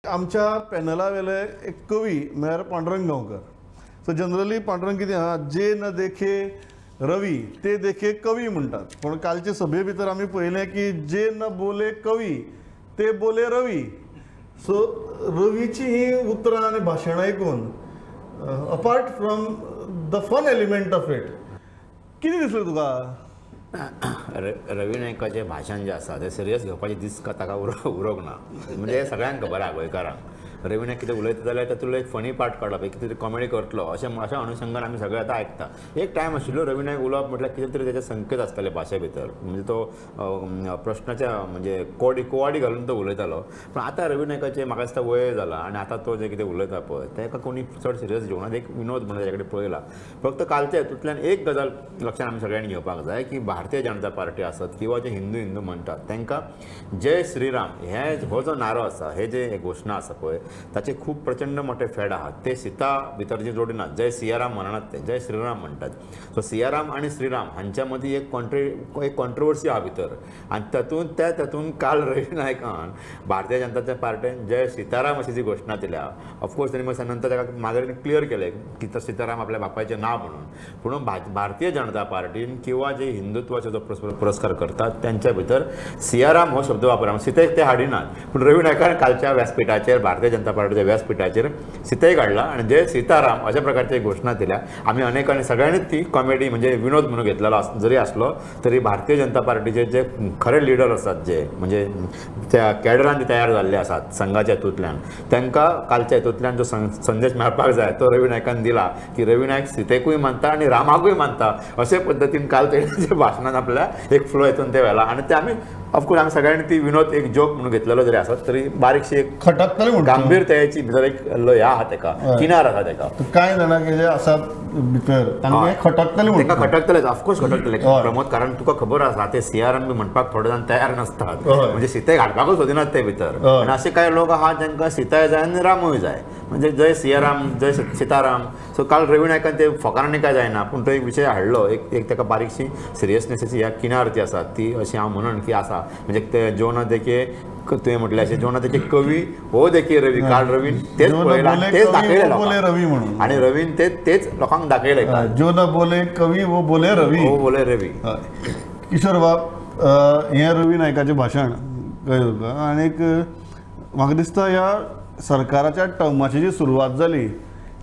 आमच्या पॅनला वेले एक कवी म्हळ्यार पांडुरंग गांवकर. सो जनरली पांडुरंग कितें आहा, जे न देखे रवी ते देखे कवी म्हणटात, पूण कालचे सभे भितर आमी पळयलें की जे न बोले कवी ते बोले रवी. सो रवीची ही उतरां आनी भाशणां आयकून apart from the fun element of it कितें दिसलें तुका? रवी नायकाचें भाशण जें आसा तें सिरियस घेवपाचें दीस ताका उरोंक ना. म्हणजे सगळ्यांक खबर आहा गोंयकारांक, रवी नायक कितें उलयता जाल्यार तातूंतलो एक फनी पार्ट काडप, एक कितें तरी कॉमेडी करतलो अशें अशा अनुशंगान आमी सगळे आतां आयकता. एक टायम आशिल्लो रवी नायक उलोवप म्हटल्यार कितें तरी ताचे संकेत आसताले भाशे भितर, म्हणजे तो प्रश्नाच्या म्हणजे कोवाडी घालून तो उलयतालो. पूण आतां रवी नायकाचें म्हाका दिसता वय जाला आनी आतां तो जें कितें उलयता पळय ताका कोणी चड सिरियस घेवना, एक विनोद म्हणून ताचे कडेन पळयला. फक्त कालच्या हितूंतल्यान एक गजाल लक्षांत आमी सगळ्यांनी घेवपाक जाय की भारतीय जनता पार्टी आसत किंवा जे हिंदू हिंदू म्हणटात तांकां जय श्रीराम हे हो जो नारो आसा, हे जे घोशणा आसा पळय ताचे खूब प्रचंड मोठे फेड आहात. ते सीता भितर जे जोडिनात, जय सियाराम म्हणनात, ते जय श्रीराम म्हणटात. सो सियाराम आनी श्रीराम हांच्या मदीं एक कॉन्ट्रोवर्सी आहा भितर आनी तातूंत त्या तातूंत काल रवी नायकान भारतीय जनता पार्टीन जय सीताराम अशी जी घोशणा दिल्या, ऑफकोर्स तांणी मागीर नंतर ताका मागीर क्लियर केलें की तो सीताराम आपल्या बापायचें नांव म्हणून. पूण भारतीय जनता पार्टीन किंवा जे हिंदुत्वाचो जो पुरस्कार करतात त्यांच्या भितर सियाराम हो शब्द वापरा, सीतेक ते हाडिनात. पूण रवी नायकान कालच्या व्यासपीठाचेर भारतीय जनता पार्टीच्या व्यासपीठाचेर सीतेक हाडला आनी जय सीताराम अशा प्रकारची घोशणा दिल्या. आमी अनेकांनी सगळ्यांनीच ती कॉमेडी म्हणजे विनोद म्हणून घेतलेलो जरी आसलो तरी भारतीय जनता पार्टीचे जे खरे लिडर आसात, जे म्हणजे त्या कॅडरान जे तयार जाल्ले आसात संघाच्या हितूंतल्यान, तांकां कालच्या हितूंतल्यान जो संदेश मेळपाक जाय तो रवी नायकान दिला की रवी नायक सीतेकूय मानता आनी रामाकूय मानता अशे पद्दतीन काल तेणे भाशणान आपल्या एक फ्लो हितून ते व्हेला. आनी ते आमी ऑफकोर्स आमी सगळ्यांनी ती विनोद एक जोक म्हणून घेतलेलो जरी आसत तरी बारीकशी एक खटकतली गंभीरतायेची भितर एक लय आहा तेका, किनार आसा तेका. कांय जाणां जे आसात भितर तांकां खटकतले, तांकां खटकतलेच, ऑफकोर्स खटकतले प्रमोद, कारण तुका खबर आसा ते सियाराम बी म्हणपाक थोडे जाण तयार नासतात, म्हणजे सीतेक हाडपाकूच सोदिनात ते भितर. आनी अशे कांय लोक आहात जांकां सीताय जाय आनी रामूय जाय, म्हणजे जय सियाराम जय सीताराम. सो काल रवी नायकान ते फकाणांनी काय जायना पूण तो एक विशय हाडलो, एक एक ताका बारीकशी सिरियसनेसाची ह्या किनार ती आसा ती अशी हांव म्हणून की आसा. म्हणजे ते जो न देखे तुवें म्हटलें अशें जो न देखे कवी हो देखे रवी, काल रवीन तेच पळयलां, तेच दाखयलें रवी म्हणून, आनी रवीन ते तेच लोकांक दाखयलें, जो न बोले कवी वो बोले रवी, वो बोले रवी. किशोर बाब, हें रवी नायकाचें भाशण कळ्ळें तुका, आनीक म्हाका दिसता ह्या सरकाराच्या टर्माची जी सुरवात जाली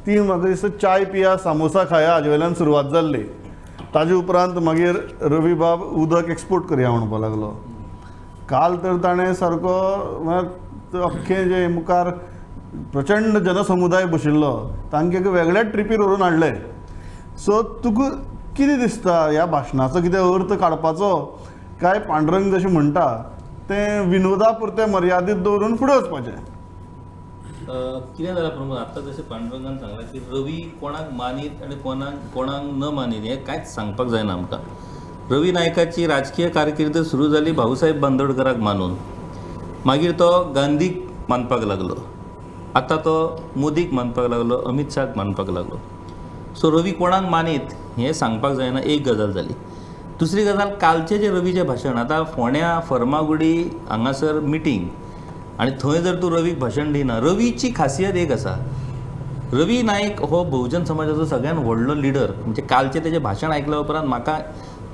ती म्हाका दिसता चाय पिया सामोसा खाया हाजे वयल्यान सुरवात जाल्ली. ताजे उपरांत मागीर रवी बाब उदक एक्सपोर्ट करया म्हणपाक लागलो. काल तर ताणें सारको म्हळ्यार अख्खें जे मुखार प्रचंड जनसमुदाय बशिल्लो तांकां एका वेगळ्याच ट्रिपीर व्हरून हाडलें. सो तुका कितें दिसता ह्या भाशणाचो कितें अर्थ काडपाचो काय पांडुरंग जशें म्हणटा तें विनोदा पुरतें मर्यादीत दवरून फुडें वचपाचें? कितें जालां प्रमोद, आतां जशें पांडुरंगान सांगलां की रवी कोणाक मानीत आनी कोणाक न मानीत हें कांयच सांगपाक जायना आमकां. रवी नायकाची राजकीय कारकीर्द सुरू जाली भाऊसाहेब बांदोडकराक मानून, मागीर तो गांधीक मानपाक लागलो, आतां तो मोदीक मानपाक लागलो, अमीत शाहाक मानपाक लागलो. सो रवी कोणाक मानीत हें सांगपाक जायना, एक गजाल जाली. दुसरी गजाल, कालचें जें रवीचें भाशण, आतां फोंड्या फर्मागुडी हांगासर मिटींग आनी थंय जर तूं रवीक भाशण दिना, रवीची खासियत एक आसा, रवी नायक हो बहुजन समाजाचो सगळ्यान व्हडलो लिडर. म्हणजे कालचें तेजें भाशण आयकल्या उपरांत म्हाका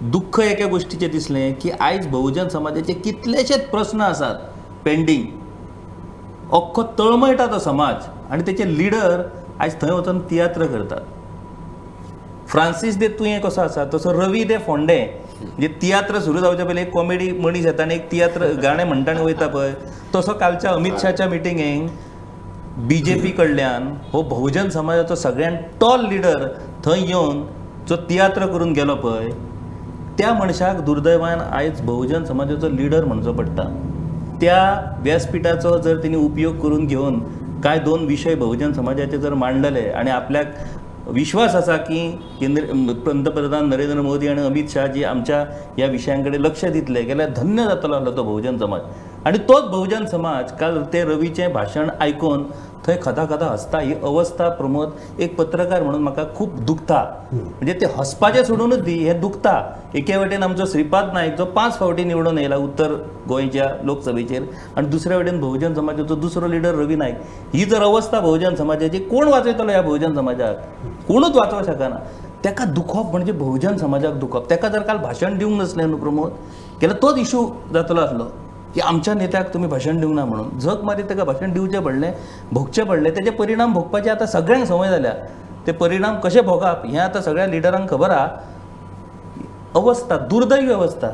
दुख्ख एका गोश्टीचें दिसलें की आयज बहुजन समाजाचे कितलेशेच प्रस्न आसात पेंडींग, अख्खो तळमळटा तो समाज आनी तेचे लिडर आयज थंय वचून तियात्र करतात. फ्रांसीस दे तुयें कसो आसा तसो रवी दे फोंडें, म्हणजे तियात्र सुरू जावच्या पयलीं एक कॉमेडी मनीस येता आनी एक तियात्र गाणें म्हणटा आनी वयता पळय, तसो कालच्या अमीत शाहच्या मिटिंगेक बीजेपी कडल्यान हो बहुजन समाजाचो सगळ्यान टॉल लिडर थंय येवन जो तियात्र करून गेलो पळय त्या मनशाक दुर्दैवान आयज बहुजन समाजाचो लिडर म्हणचो पडटा. त्या व्यासपीठाचो जर तिणी उपयोग करून घेवन कांय दोन विशय बहुजन समाजाचे जर मांडलेले आनी आपल्याक विश्वास आसा की केंद्र पंतप्रधान नरेंद्र मोदी आनी अमीत शाह जी आमच्या ह्या विशयां कडेन लक्ष दितले जाल्यार धन्य जातलो आसलो तो बहुजन समाज. आनी तोच बहुजन समाज काल ते रवीचें भाशण आयकून थंय खदा खदा हसता. ही अवस्था प्रमोद एक पत्रकार म्हणून म्हाका खूब दुखता. म्हणजे ते हसपाचें सोडूनच दी, हें दुखता. एके वटेन आमचो श्रीपाद नायक जो 5 फावटी निवडून येयला उत्तर गोंयच्या लोकसभेचेर आनी दुसऱ्या वटेन बहुजन समाजाचो दुसरो लिडर रवी नायक. ही जर अवस्था बहुजन समाजाची, कोण वाचयतलो ह्या बहुजन समाजाक? कोणूच वाचोवंक शकना. ताका दुखप म्हणजे बहुजन समाजाक दुखप. ताका जर काल भाशण दिवंक नासलें न्हू प्रमोद, जाल्यार तोच इशू जातलो आसलो की आमच्या नेत्याक तुमी भाशण दिवंक ना म्हणून. झक मारीत ताका भाशण दिवचें पडलें, भोगचें पडलें. तेजे परिणाम भोगपाचे आतां सगळ्यांक संवय जाल्या. ते परिणाम कशे भोगप हें आतां सगळ्या लिडरांक खबर आहा. अवस्था दुर्दैवी अवस्था.